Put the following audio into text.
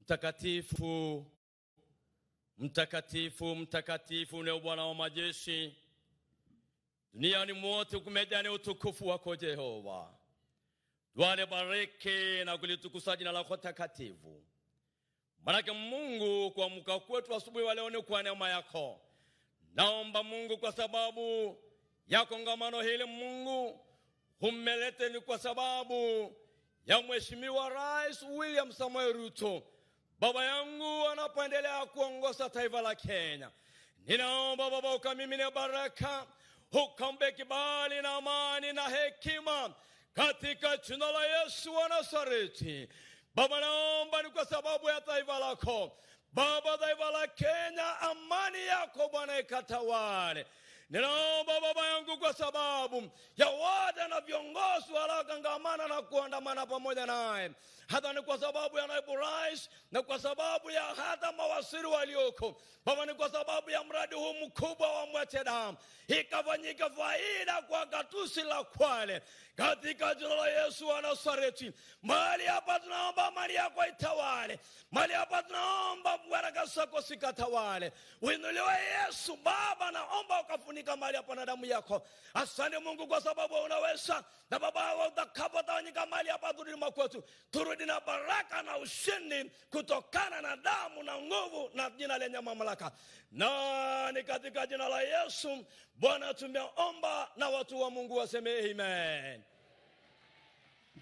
Mtakatifu, mtakatifu, mtakatifu ni Bwana wa majeshi, duniani mwote kumejaa ni utukufu wako Jehova. Twalibariki na kulitukuza jina lako takatifu. Manake Mungu, kuamka kwetu asubuhi wa leo ni kwa neema yako. Naomba Mungu, kwa sababu ya kongamano hili Mungu umelete ni kwa sababu ya Mheshimiwa Rais William Samoei Ruto, baba yangu anapoendelea kuongoza taifa la Kenya. Ninaomba Baba ukamimine baraka, ukampe kibali na amani na hekima katika jina la Yesu wa Nazareti. Baba, naomba ni kwa sababu ya taifa lako Baba, taifa la Kenya, amani yako Bwana ikatawale. Ninaomba Baba yangu kwa sababu ya wada na viongozi wanaogangamana na kuandamana pamoja naye, hata ni kwa sababu ya naibu rais na kwa sababu ya hata mawaziri walioko Baba, ni kwa sababu ya mradi huu mkubwa wa Mwache Dam ikafanyika faida kwa gatuzi la Kwale katika jina la Yesu wa Nazareti. Mahali hapa tunaomba amani yako itawale, mahali hapa tunaomba baraka zako zikatawale. Uinuliwe Yesu. Baba, naomba ukafunika mahali hapa na damu yako. Asante Mungu kwa sababu unaweza, na Baba utakapotawanyika mahali hapa turudi makwetu, turudi na baraka na ushindi kutokana na damu na nguvu na jina lenye mamlaka, na ni katika jina la Yesu Bwana tumeomba, na watu wa Mungu waseme amen.